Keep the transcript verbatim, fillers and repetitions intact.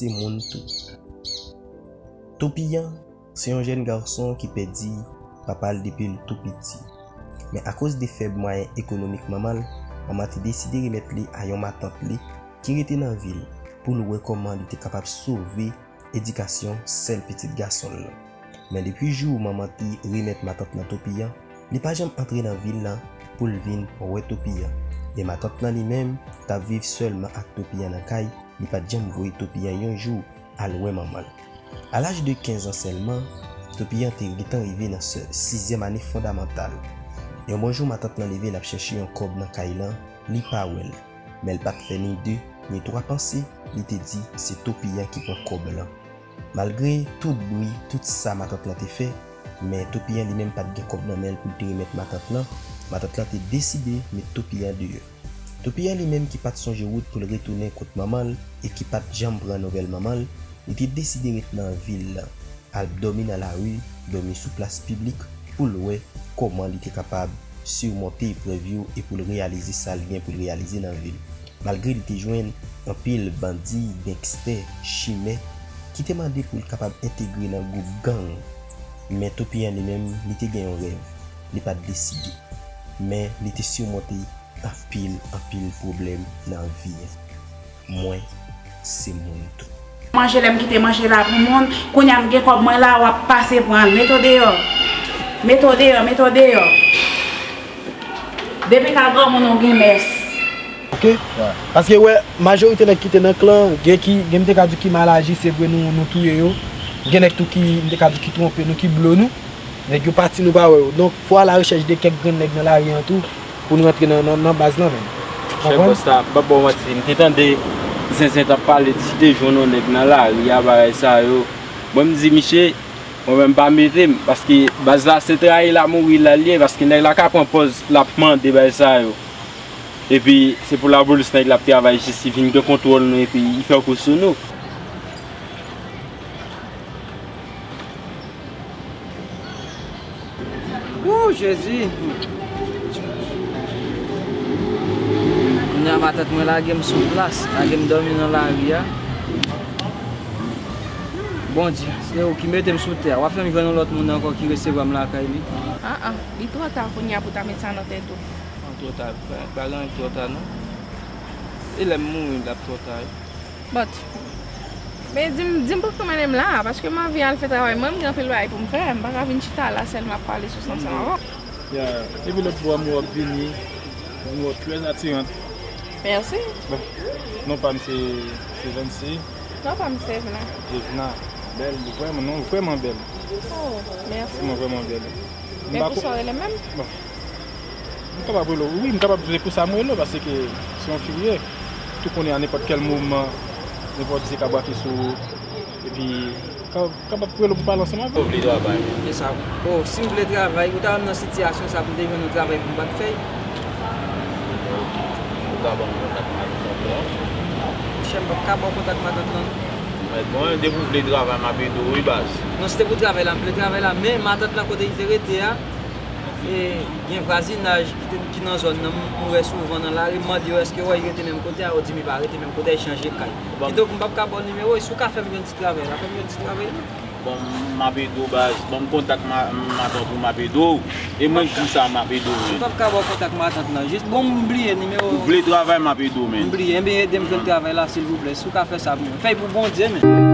se moun tou. Topiyan se yon jèn gason ki pèdi papa l depi l tou piti. Men akoz de fèb mwayen ekonomik manman l, manman te deside remèt li a yon matant li ki rete nan vil pou l wè kòman li te kapab sove edikasyon sèl pitit gason l lan. Men depi jou manman te remèt matant lan Topiyan, li pa janm antre nan vil lan pou l vin wè Topiyan. E matant lan li menm t ap viv sèlman ak Topiyan nan kay, li pa t janm voye Topiyan yon jou al wè manman l. A laj de kenz an sèlman, Topiyan te gentan rive nan se- sizyèm ane fondamantal. Yon bon jou, matant lan leve, l ap chèche yon kòb nan kay lan, li pa wè l. Men l pa t fè ni de, ni twa panse, li te di se Topiyan ki pran kòb lan. Malgre tout bri, tout sa matant lan te fè, men Topiyan li menm pa t gen kòb nan men l pou l te remèt matant lan. Matant lan te deside met Topiyan deyò. Topiyan li menm ki pa t sonje wout pou l retounen kot manman l e ki pa t janm pran nouvèl manman l, li te deside ret nan vil lan, al dòmi nan lari, dòmi sou plas piblik pou l wè kòman li te kapab simonte eprèv yo e pou l reyalize sa l gen pou l reyalize nan vi l. Malgre li te jwenn anpil bandi, gangstè, chimè ki te mande pou l kapab entegre nan gwoup gang, men Topiyan li menm, li te gen yon rèv. Li pa t deside. Men li te simonte anpil, anpil pwoblèm nan vi an. Mwen, se moun tou. Manje, lè m kite manje la pou moun, kounye a m gen kòb mwen la, w ap pase pran l. Mete w deyò. Mete w deyò, mete w deyò. Depi ka granmoun ou gen mès. Ok? Paske, wè, majorite nèg ki te nan klan, gen ki, gen m te ka di ki mal aji, se vre nou, nou touye yo. Gen nèg tou ki, m te ka di ki twonpe nou, ki blo nou. Nèg yo pati, nou pa wè yo. Donk, fò al a rechèch de kèk grenn nèg nan lari an tou pou nou rantre nan, nan, nan baz lan menm. Chè bòs la, m p ap ba w manti, m te tande Zenzen t ap pale, di te jwenn yon nèg nan lari a, bagay sa yo. Mwen, m di, "Miche, mwen menm, m pa mete m, paske baz la se trayi l a mouri la l ye, paske nèg la ka pran pòz l ap mande bagay sa yo." Epi, se pou lapolis nèg la ap travay jis li vin gen kontwòl nou epi li fè kou sou nou. Wou, Jezi! Kounye a matant mwen lage m sou plas, lage m dòmi nan lari a. Bondye, se ou ki mete m sou tè a. W ap fè m jwenn yon lòt moun ankò ki resevwa m lakay li? Ah, ah, li twò ta kounye a pou ta met sa nan tèt ou. An twò ta, pa, pa gen anyen twò ta non. E lè m mouri, l ap twò ta wi. But, men di m, di m pou ki mande m la, paske m anvi al fè travay mwen, m gen anpil bagay pou m fè, m pa ka vin chita la sèlman ap pale sou sa ansanm avè w. Ya, epi lòt bò a, m wè w ap vini, m wè w trè atiran. Mèsi. Bon, non pa m se, se Vancy. Non pa m se Evna. Evna, bèl, vrèman, non, vrèman bèl. Oh, mèsi. Vrèman, vrèman bèl. Men pou sa w rele m menm? Bon. M kapab rele w, wi, m kapab, se pou sa m rele w, paske se yon fi w ye. Tou konnen a nenpòt kèl moman, nenpòt je ka brake sou ou. Epi, ka, kapab rele w pou pale ansanm avè w. Ou vle travay. E sa, bon, si m vle travay, ou ta wè m nan sitiyasyon sa pou m te jwenn yon travay pou m pa t fè l. Ou ka ban m kontak matant lan? Monchè, m p ap ka ba w kontak matant lan non. Mèt bon, depi w vle travay, m ap ede w wi baz. Non, se te pou travay la, m vle travay la, men matant lan kote li te rete a, e, gen vwazinaj ki te, ki nan zòn nan, m, m wè souvan nan lari, m mande yo èske w wè li rete menm kote a, yo di m li pa rete menm kote a, li chanje kay. Kidonk, m p ap ka ba w nimewo, e si w ka fè m jwenn ti travay la, fè m jwenn ti travay la. Bon, m ap ede w baz, ban m kontak ma, matant ou, m ap ede w. E mwen k di sa, m ap ede w, men. M p ap ka ba w kontak matant lan, jis bon, m bliye nimewo. Ou vle travay, m ap ede w, men. M bliye, enben ede m jwenn travay la, silvouplè, si w ka fè sa pou mwen. Fè l pou Bondye, men.